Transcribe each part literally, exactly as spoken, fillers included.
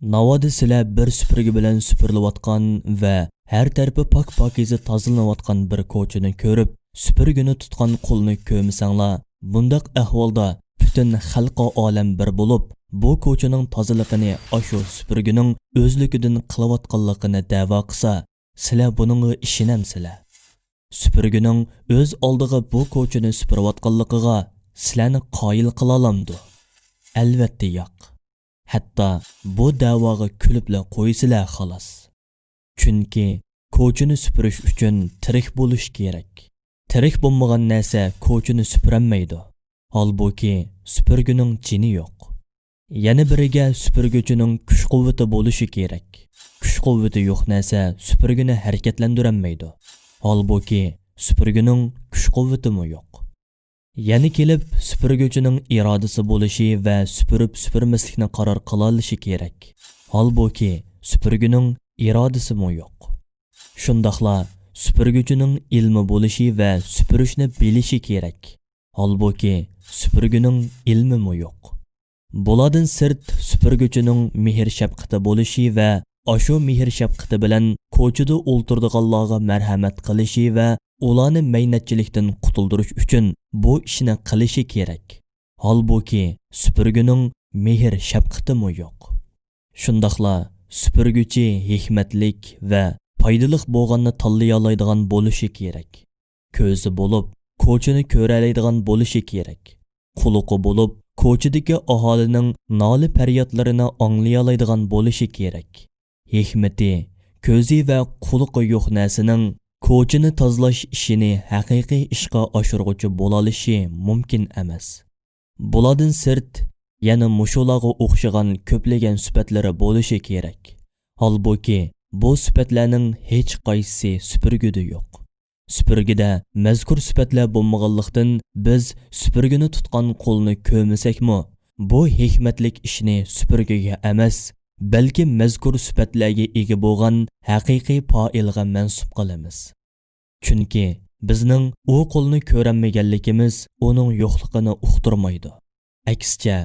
ناۋادا سىلەر بىر سۈپۈرگە بىلەن سۈپۈرۈلۈۋاتقان ۋە ھەر تەرىپى پاك-پاكىزە تازىلىنىۋاتقان بىر كوچىنى كۆرۈپ، سۈپۈرگىنى تۇتقان قولنى كۆرمىسەڭلار، بۇنداق ئەھۋالدا پۈتۈن خەلقى ئالەم بىر بولۇپ، بۇ كوچىنىڭ تازىلىقىنى ئاشۇ سۈپۈرگىنىڭ ئۆزلۈكىدىن قىلىۋاتقانلىقىنى دەۋا قىلسا، سىلەر بۇنىڭغا ئىشىنەمسىلەر؟ سۈپۈرگىنىڭ ئۆز ئالدىغا بۇ كوچىنى سۈپۈرۈۋاتقانلىقىغا سىلەرنى قايىل قىلالامدۇ؟ ئەلۋەتتە ياق. ھەتتا بۇ دەۋاغا كۈلۈپلا قويىسىلەر خالاس. چۈنكى كوچىنى سۈپۈرۈش ئۈچۈن تىرىك بولۇش كېرەك. تىرىك بولمىغان نەرسە كوچىنى سۈپۈرەلمەيدۇ. ھالبۇكى، سۈپۈرگۈنىڭ جېنى يوق. يەنە بىرىگە، سۈپۈرگۈچىنىڭ كۈچ-قۇۋۋىتى بولۇشى كېرەك. كۈچ-قۇۋۋىتى يوق نەرسە سۈپۈرگىنى ھەرىكەتلەندۈرەلمەيدۇ. ھالبۇكى، سۈپۈرگۈنىڭ كۈچ-قۇۋۋىتىمۇ يوق. يەنە كېلىپ، سۈپۈرگۈچىنىڭ ئىرادىسى بولۇشى ۋە سۈپۈرۈپ-سۈپۈرمەسلىكنى قارار قىلالىشى كېرەك. ھالبۇكى، سۈپۈرگۈنىڭ ئىرادىسىمۇ يوق. شۇنداقلا سۈپۈرگۈچىنىڭ ئىلمى بولۇشى ۋە سۈپۈرۈشنى بىلىشى كېرەك. ھالبۇكى، سۈپۈرگۈنىڭ ئىلمىمۇ يوق. بۇلاردىن سىرت، سۈپۈرگۈچىنىڭ مېھىر-شەپقىتى بولۇشى ۋە ئاشۇ مېھىر-شەپقىتى بىلەن كوچىدا ئولتۇرىدىغانلارغا مەرھەمەت قىلىشى ۋە ئۇلارنى مەينەتچىلىكتىن قۇتۇلدۇرۇش ئۈچۈن بۇ ئىشنى قىلىشى كېرەك. ھالبۇكى، سۈپۈرگۈنىڭ مېھىر-شەپقىتىمۇ يوق. شۇنداقلا سۈپۈرگۈچى ھېكمەتلىك ۋە پايدىلىق بولغاننى تاللىيالايدىغان بولۇشى كېرەك. كۆزى بولۇپ، كوچىنى كۆرەلەيدىغان بولۇشى كېرەك. قۇلىقى بولۇپ، كوچىدىكى ئاھالىنىڭ نالە-پەريادلىرىنى ئاڭلىيالايدىغان بولۇشى كېرەك. ھېكمىتى، كۆزى ۋە قۇلىقى يوق نەرسىنىڭ كوچىنى تازىلاش ئىشىنى ھەقىقىي ئىشقا ئاشۇرغۇچى بولالىشى مۇمكىن ئەمەس. بۇلاردىن سىرت، يەنە مۇشۇلارغا ئوخشىغان كۆپلىگەن سۈپەتلىرى بولۇشى كېرەك. ھالبۇكى، بۇ سۈپەتلەرنىڭ ھېچقايسىسى سۈپۈرگىدە يوق. سۈپۈرگىدە مەزكۇر سۈپەتلەر بولمىغانلىقتىن، بىز سۈپۈرگىنى تۇتقان قولنى كۆرمىسەكمۇ، بۇ ھېكمەتلىك ئىشنى سۈپۈرگىگە ئەمەس، بەلكى مەزكۇر سۈپەتلەرگە ئىگە بولغان ھەقىقىي پائىلغا مەنسۇپ قىلىمىز. چۈنكى بىزنىڭ ئۇ قولنى كۆرەلمىگەنلىكىمىز ئۇنىڭ يوقلۇقىنى ئۇقتۇرمايدۇ. ئەكسىچە،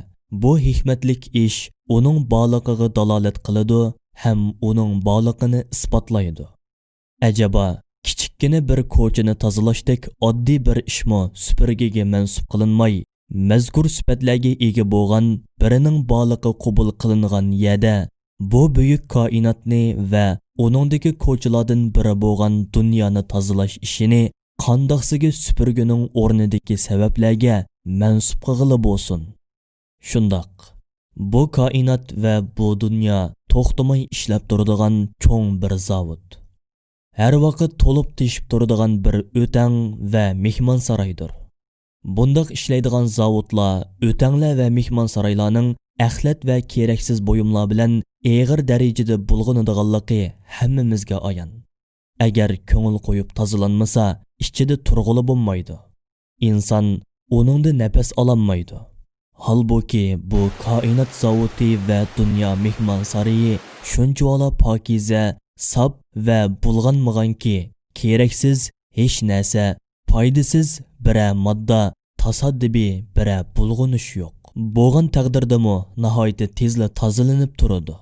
بۇ ھېكمەتلىك ئىش ئۇنىڭ بارلىقىغا دالالەت قىلىدۇ ھەم ئۇنىڭ بارلىقىنى ئىسپاتلايدۇ. ئەجەبا، كىچىككىنە بىر كوچىنى تازىلاشتەك ئاددىي بىر ئىشمۇ سۈپۈرگىگە مەنسۇپ قىلىنماي، مەزكۇر سۈپەتلەرگە ئىگە بولغان بىرىنىڭ بارلىقى قوبۇل قىلىنغان يەردە، بۇ بۈيۈك كائىناتنى ۋە ئۇنىڭدىكى كوچىلاردىن بىرى بولغان دۇنيانى تازىلاش ئىشىنى قانداقسىگە سۈپۈرگىنىڭ ئورنىدىكى سەۋەبلەرگە مەنسۇپ قىلغىلى بولسۇن؟ شۇنداق، بۇ كائىنات ۋە بۇ دۇنيا توختىماي ئىشلەپ تۇرىدىغان چوڭ بىر زاۋۇت. ھەر ۋاقىت تولۇپ تېشىپ تۇرىدىغان بىر ئۆتەڭ ۋە مېھمانسارايدۇر. بۇنداق ئىشلەيدىغان زاۋۇتلار، ئۆتەڭلەر ۋە مېھمانسارايلارنىڭ ئەخلەت ۋە كېرەكسىز بۇيۇملار بىلەن ئېغىر دەرىجىدە بۇلغىنىدىغانلىقى ھەممىمىزگە ئايان. ئەگەر كۆڭۈل قويۇپ تازىلانمىسا، ئىچىدە تۇرغىلى بولمايدۇ. ئىنسان ئۇنىڭدا نەپەس ئالالمايدۇ. ھالبۇكى، بۇ كائىنات زاۋۇتى ۋە دۇنيا مېھمانسارىيى شۇنچىۋالا پاكىزە، ساپ ۋە بۇلغانمىغانكى، كېرەكسىز ھېچ نەرسە، پايدىسىز بىرەر ماددا، تاسادىپىي بىرەر بۇلغىنىش يوق. بولغان تەقدىردىمۇ ناھايىتى تېزلا تازىلىنىپ تۇرىدۇ.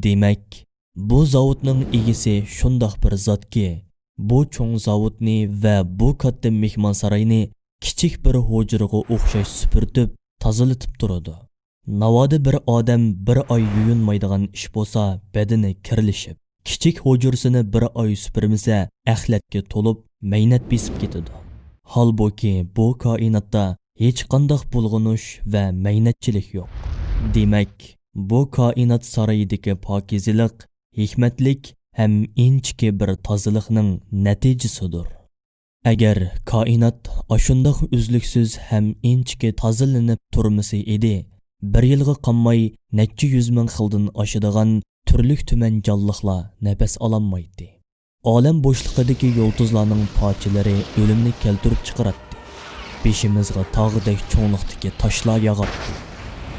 دېمەك، بۇ زاۋۇتنىڭ ئىگىسى شۇنداق بىر زاتكى، بۇ چوڭ زاۋۇتنى ۋە بۇ كاتتا مېھمانساراينى كىچىك بىر ھۇجرىغا ئوخشاش سۈپۈرتۈپ، تازىلىتىپ تۇرىدۇ. ناۋادا بىر ئادەم بىر ئاي يۇيۇنمايدىغان ئىش بولسا، بەدىنى كىرلىشىپ، كىچىك ھۇجرىسىنى بىر ئاي سۈپۈرمىسە، ئەخلەتكە تولۇپ، مەينەت بېسىپ كېتىدۇ. ھالبۇكى، بۇ كائىناتتا ھېچقانداق بۇلغىنىش ۋە مەينەتچىلىك يوق. دېمەك، بۇ كائىنات سارىيىدىكى پاكىزىلىق ھېكمەتلىك ھەم ئىنچىكە بىر تازىلىقنىڭ نەتىجىسىدۇر. ئەگەر كائىنات ئاشۇنداق ئۈزلۈكسىز ھەم ئىنچىكە تازىلىنىپ تۇرمىسا ئىدى، بىر يىلغا قالماي نەچچە يۈز مىڭ خىلدىن ئاشىدىغان تۈرلۈك تۈمەن جانلىقلار نەپەس ئالالمايتتى. ئالەم بوشلۇقىدىكى يۇلتۇزلارنىڭ پارچىلىرى ئۆلۈمنى كەلتۈرۈپ چىقىراتتى. بېشىمىزغا تاغدەك چوڭلۇقتىكى تاشلار ياغاتتى.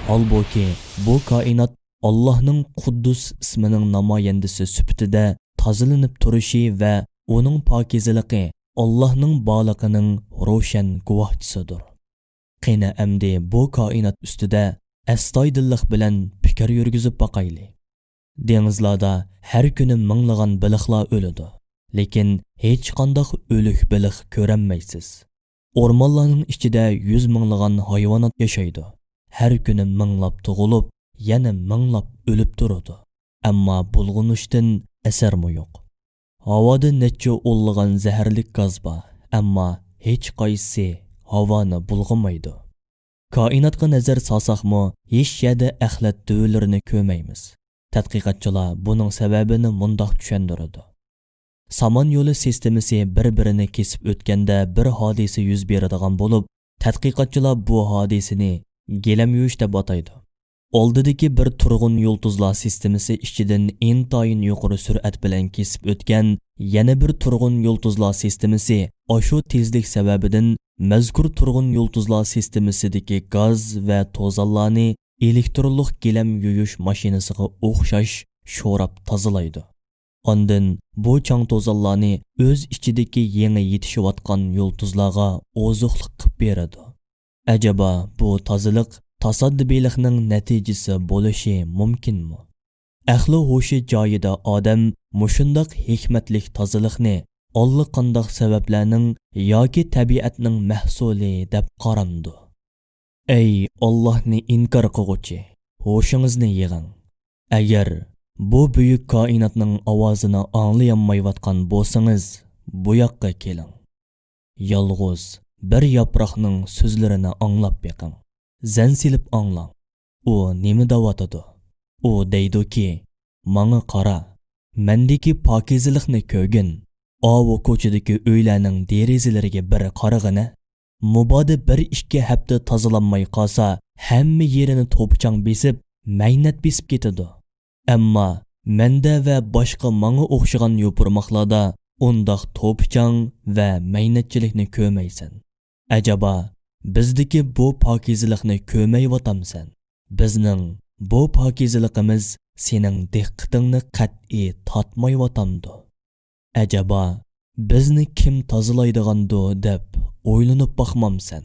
ھالبۇكى، بۇ كائىنات ئاللاھنىڭ قۇددۇس ئىسمىنىڭ نامايەندىسى سۈپىتىدە تازىلىنىپ تۇرۇشى ۋە ئۇنىڭ پاكىزىلىقى ئاللاھنىڭ بارلىقىنىڭ روشەن گۇۋاھچىسىدۇر. قېنى ئەمدى بۇ كائىنات ئۈستىدە ئەستايىدىللىق بىلەن پىكىر يۈرگۈزۈپ باقايلى. دېڭىزلاردا ھەر كۈنى مىڭلىغان بېلىقلار ئۆلىدۇ، لېكىن ھېچقانداق ئۆلۈك بېلىق كۆرەلمەيسىز. ئورمانلارنىڭ ئىچىدە يۈز مىڭلىغان ھايۋانات ياشايدۇ. ھەر كۈنى مىڭلاپ تۇغۇلۇپ، يەنە مىڭلاپ ئۆلۈپ تۇرىدۇ. ئەمما بۇلغىنىشتىن ئەسەرمۇ يوق. ھاۋادا نەچچە ئونلىغان زەھەرلىك گاز بار، ئەمما ھېچقايسىسى ھاۋانى بۇلغىمايدۇ. كائىناتقا نەزەر سالساقمۇ، ھېچ يەردە ئەخلەت دۆۋىلىرىنى كۆرمەيمىز. تەتقىقاتچىلار بۇنىڭ سەۋەبىنى مۇنداق چۈشەندۈرىدۇ. سامان يولى سىستېمىسى بىر-بىرىنى كېسىپ ئۆتكەندە بىر ھادىسە يۈز بېرىدىغان بولۇپ، تەتقىقاتچىلار بۇ ھادىسىنى گىلەم يۇيۇش دەپ ئاتايدۇ. ئالدىدىكى بىر تۇرغۇن يۇلتۇزلار سىستېمىسى ئىچىدىن ئىنتايىن يۇقىرى سۈرئەت بىلەن كېسىپ ئۆتكەن يەنە بىر تۇرغۇن يۇلتۇزلار سىستېمىسى ئاشۇ تېزلىك سەۋەبىدىن مەزكۇر تۇرغۇن يۇلتۇزلار سىستېمىسىدىكى گاز ۋە توزانلارنى ئېلېكترونلۇق گىلەم يۇيۇش ماشىنىسىغا ئوخشاش شوراپ تازىلايدۇ. ئاندىن بۇ چاڭ-توزانلارنى ئۆز ئىچىدىكى يېڭى يېتىشىۋاتقان يۇلتۇزلارغا ئوزۇقلۇق قىپ بېرىدۇ. ئەجەبا، بۇ تازىلىق تاسادىبىيلىقنىڭ نەتىجىسى بولۇشى مۇمكىنمۇ؟ ئەقلى ھوشى جايىدا ئادەم مۇشۇنداق ھېكمەتلىك تازىلىقنى ئاللىقانداق سەۋەبلەرنىڭ ياكى تەبىئەتنىڭ مەھسۇلى دەپ قارامدۇ؟ ئەي ئاللاھنى ئىنكار قىلغۇچى، ھوشىڭىزنى يىغىڭ. ئەگەر بۇ بۈيۈك كائىناتنىڭ ئاۋازىنى ئاڭلىيالمايۋاتقان بولسىڭىز، بۇ ياققا كېلىڭ. يالغۇز بىر ياپراقنىڭ سۆزلىرىنى ئاڭلاپ بېقىڭ. زەن سېلىپ ئاڭلاڭ. ئۇ نېمە دەۋاتىدۇ؟ ئۇ دەيدۇكى، ماڭا قارا، مەندىكى پاكىزىلىقنى كۆرگىن. ئاۋۇ كوچىدىكى ئۆيلەرنىڭ دېرىزىلىرىگە بىر قارىغىنە. مۇبادا بىر-ئىككى ھەپتە تازىلانماي قالسا، ھەممە يېرىنى توپا-چاڭ بېسىپ، مەينەت بېسىپ كېتىدۇ. ئەمما مەندە ۋە باشقا ماڭا ئوخشىغان يوپۇرماقلاردا ئۇنداق توپا-چاڭ ۋە مەينەتچىلىكنى كۆرمەيسەن. ئەجەبا، بىزدىكى بۇ پاكىزىلىقنى كۆرمەيۋاتامسەن؟ بىزنىڭ بۇ پاكىزىلىقىمىز سېنىڭ دىققىتىڭنى قەتئىي تارتمايۋاتامدۇ؟ ئەجەبا، بىزنى كىم تازىلايدىغاندۇ دەپ ئويلىنىپ باقمامسەن؟